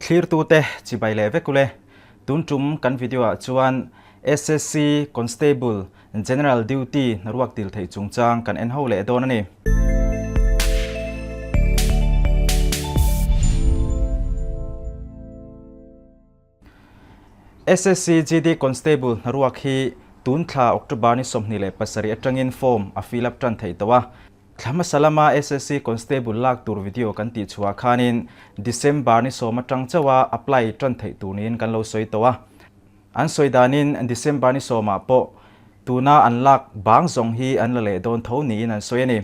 Thlirtute chibai leh vek ule. Tun tum kan video ah chuan SSC Constable General Duty hnaruak dil theih chungchang kan en ho leh dawn a ni. SSC GD Constable hnaruak hi tun thla October ni 27 atangin form a fill up tan theih tawh a. Thla hmasa lama SSC Constable lak tur video kan tih chhuah khanin December ni 10 atang chauha apply tan theih tur niin kan lo sawi tawh a. An sawi danin December ni 10 ah pawh tuna an lak bang zawng hi an la leh dawn tho niin an sawi a ni.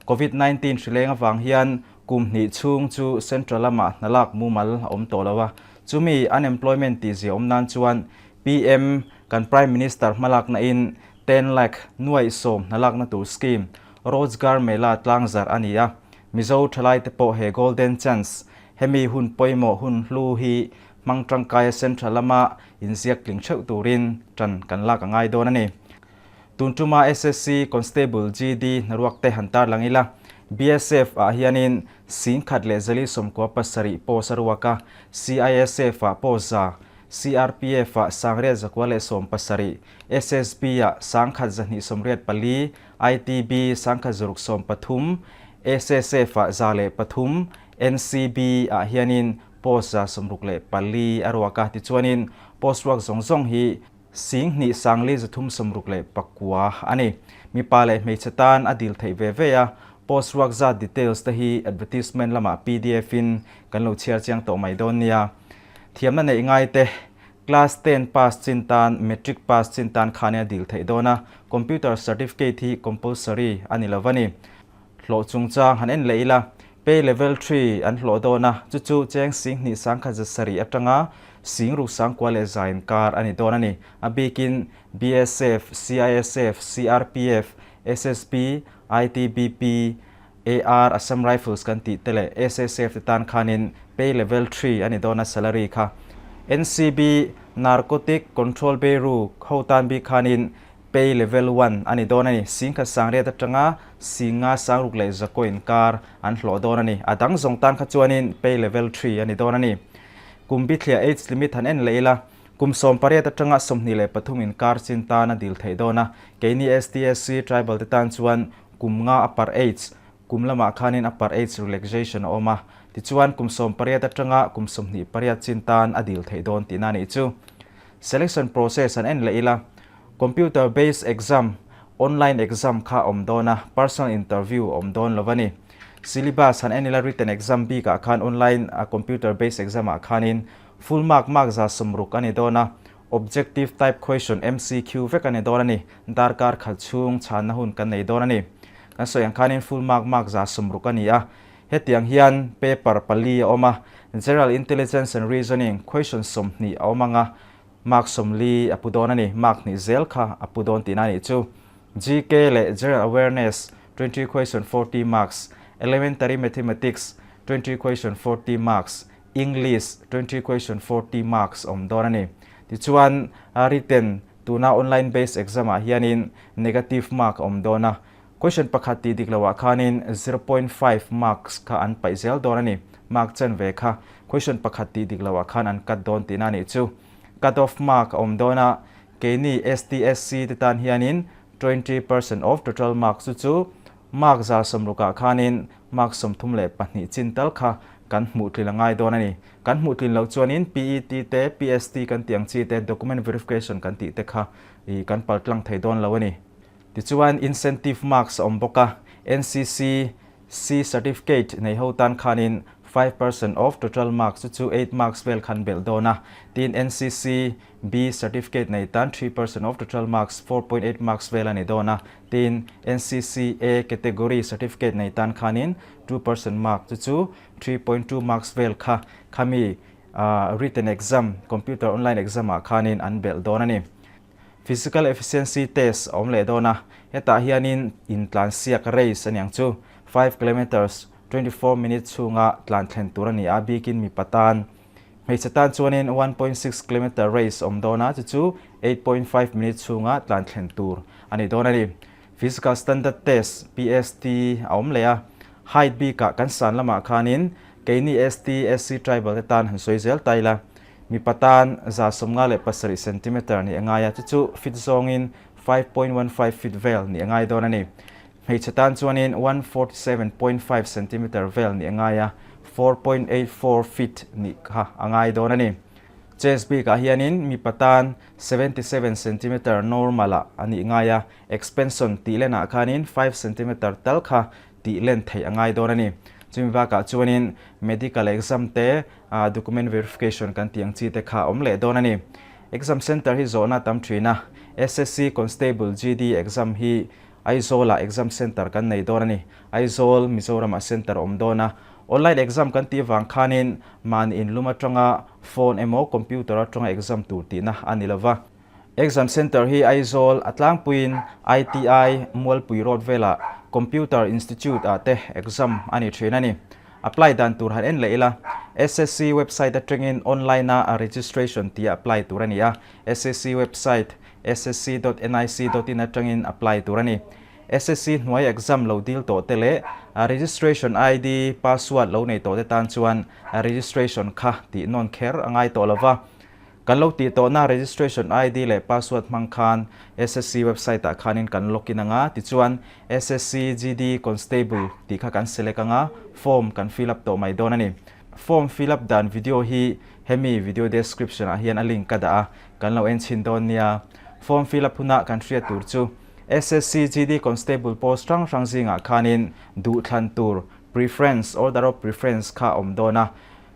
Covid-19 hrileng avang hian kum hnih chhung chu Central lamah hna lak mumal a awm tawh lo a. Chumi unemployment tih zia awm nan chuan PM kan Prime Minister hmalakna in 10 lakh nuaih sawm hna lakna tur scheme Rozgar Mela tlangzarh a ni a. Mizo thalai te pawh he golden chance hemi hun pawimawh hun hlu hi hmang tangkaia Central lama inziak tling theuh turin tan kan lak a ngai dawn a ni. Tun tuma SSC Constable GD hnaruak te han tarlang ila, BSF ah hianin 1047 post a ruak a, CISF ah post za, CRPF ah 817, SSB ah 1124, ITB 1613, SSF ah 103, NCB ah hianin post 164 a ruak a. Tichuanin post ruak zawng zawng hi 2369 a ni. Mipa leh hmeichhe tan a dil theih ve ve a, post ruak zat details te hi advertisement lamah pdf in kan lo chhiar chiang tawh mai dawn nia. Thiamna neih ngai te, class 10 pass chin tan, matric pass chin tan khanin a dil theih dawn a, computer certificate hi compulsory a ni lo va ni. Hlawh chungchang han en leh ila, pay level 3 an hlawh dawn a, chu chu cheng 2107 atanga 69 leh zain kar a ni dawn a ni. A bikin BSF, CISF, CRPF, SSB, ITBP, AR, Assam Rifles kan tih te leh SSF te tan khanin pay level 3 a ni dawn a salary kha. NCB, Narcotic Control Bureau ho tan bik khanin pay level 1 a ni dawn a ni. 1008 atanga 506 leh zakoin kar an hlawh dawn a ni. A dang zawng tan kha chuanin pay level 3 a ni dawn a ni. Kum bithliah age limit han en leh ila, kum 18 atanga 23 in kar chin tan a dil theih dawn a. Keini STSC tribal te tan chuan kum nga upper age, kum lamah khanin upper age relaxation a awm a. Tichuan kum 18 atanga kum 28 chin tan a dil theih dawn tihna a nih chu. Selection process han en leh ila, computer based exam, online exam kha awm dawn a, personal interview awm dawn lo a ni. Syllabus han en ila written exam bikah khan online computer based exam ah khanin full mark mark za 60 a ni dawn a, objective type question MCQ vek a ni dawn a ni. Darkar khat chhung chhanna hun kan nei dawn a ni. Kan sawi ang khanin full mark mark za 60 a ni a. Hetiang hian paper pali a awm a, General Intelligence and Reasoning question 20 a awm anga, mark 40 a pu dawn a ni. Mark hnih zel kha a pu dawn tihna a nih chu. GK leh General Awareness 20 question 40 marks, Elementary Mathematics 20 question 40 marks, English 20 question 40 marks awm dawn a ni. Tichuan written tuna online based exam ah hianin negative mark a awm dawn a. Question pakhat tih dik loah khanin 0.5 marks kha an paih zel dawn a ni. Mark chen ve kha question pakhat tih dik loah khan an cut dawn tihna a nih chu. Cut off mark a awm dawn a, keini STSC te tan hianin 20% of total marks chu chu mark 160 ah khanin mark 32 chin tal kha kan hmuh tlin a ngai dawn a ni. Kan hmuh tlin loh chuanin PET te, PST kan tih ang chi te, document verification kan tih te kha kan pal tlang thei dawn lo a ni. Tichuan incentive marks a awm bawk a, NCC C certificate nei ho tan khanin 5% of total marks chu chu 8 marks vel khan belh dawn a, tin NCC B certificate nei tan 3% of total marks 4.8 marks vel a ni dawn a, tin NCC A category certificate nei tan khanin 2% mark chu chu 3.2 marks vel kha khami written exam, computer online exam ah khanin an belh dawn a ni. Physical efficiency test a awm leh dawn a, hetah hianin intlan siak race a niang chu 5 kilometres 24 minutes chhunga tlan thlen tur a ni a, bikin mipa tan. Hmeichhe tan chuanin 1.6 kilometre race awm dawn a, chu chu 8.5 minutes chhunga tlan thlen tur a ni dawn a ni. Physical standard test, PST, a awm leh a, height bikah kan san lamah khanin Keini ST, SC Tribal te tan han sawi zel ta ila, mipa tan 157 centimeter nih a ngai a, chu chu feet zawngin 5.15 feet vel nih a ngai dawn a ni. Hmeichhe tan chuanin 147.5 centimeter vel nih a ngai a, 4.84 feet nih kha a ngai dawn a ni. Chest bikah hianin mipa tan 77 centimeter normal ah a nih ngai a, expansion tih lenah khanin 5 centimeter tal kha tih len theih a ngai dawn a ni. Chumi bakah chuanin medical exam te, document verification kan tih ang chi te kha a awm leh dawn a ni. Exam center hi zawhna a tam thin a, SSC Constable GD exam hi Aizawl-ah exam center kan nei dawn a ni. Aizawl, Mizoram-ah center a awm dawn a. Online exam kan tih vang khanin mahni inlum atanga phone emaw computer atanga exam tur tihna a ni lova. Exam Center hi Aizawl a tlangpuiin ITI Mualpui Road velah Computer Institute ah te exam a ni thin a ni. Apply dan tur han en leh ila, SSC website atangin online a registration tih a apply tur a ni a, SSC website ssc dot nic dot in atangin apply tur a ni. SSC hnuai exam lo dil tawh te leh registration ID, password lo nei tawh te tan chuan registration kha tih nawn kher a ngai tawh lova. Kan lo tih tawhna registration ID leh password hmang khan SSC website ah khanin kan login anga, tichuan SSC GD Constable tih kha kan select anga, form kan fill up tawh mai dawn a ni. Form fill up dan video hi hemi video description ah hian a link ka dah a, kan lo en chhin dawn nia. Form fill up hunah kan hriat tur chu SSC GD Constable post hrang hrang zingah khanin duhthlan tur preference, order of preference, kha a awm dawn a.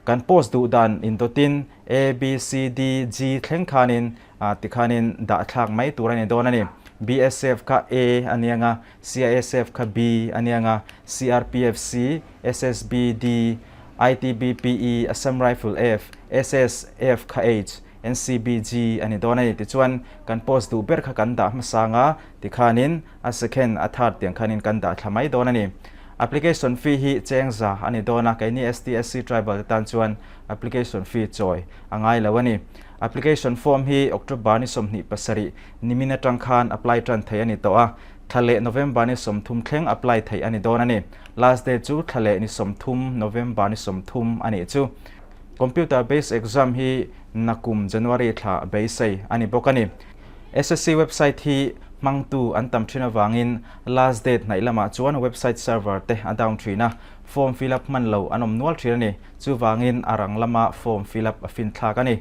Kan post duh dan indawtin A, B, C, D, G thleng khanin tikhanin dah thlak mai tur a ni dawn a ni. BSF kha A a ni ang a, CISF kha B a ni ang a, CRPF C, SSB D, ITBP E, Assam Rifle F, SSF kha H, NCB G a ni dawn a ni. Tichuan kan post duh ber kha kan dah hmasa ang a, tikhanin a second, a third tiang khanin kan dah thla mai dawn a ni. Application fee hi cheng za a ni dawn a, keini STSC Tribal te tan chuan application fee chawi a ngai lo a ni. Application form hi October ni 27 nimin atang khan apply tan theih a ni tawh a, thla leh November ni 30 thleng apply theih a ni dawn a ni. Last date chu thla leh ni 30 November ni 30 a nih chu. Computer based exam hi nakum January thla beisei a ni bawk a ni. SSC website hi hmangtu an tam thin avangin last date hnaih lamah chuan website server te a down thin a, form fill up hman lo an awm nual thin a ni. Chuvangin a rang lama form fill up a fin thlak a ni.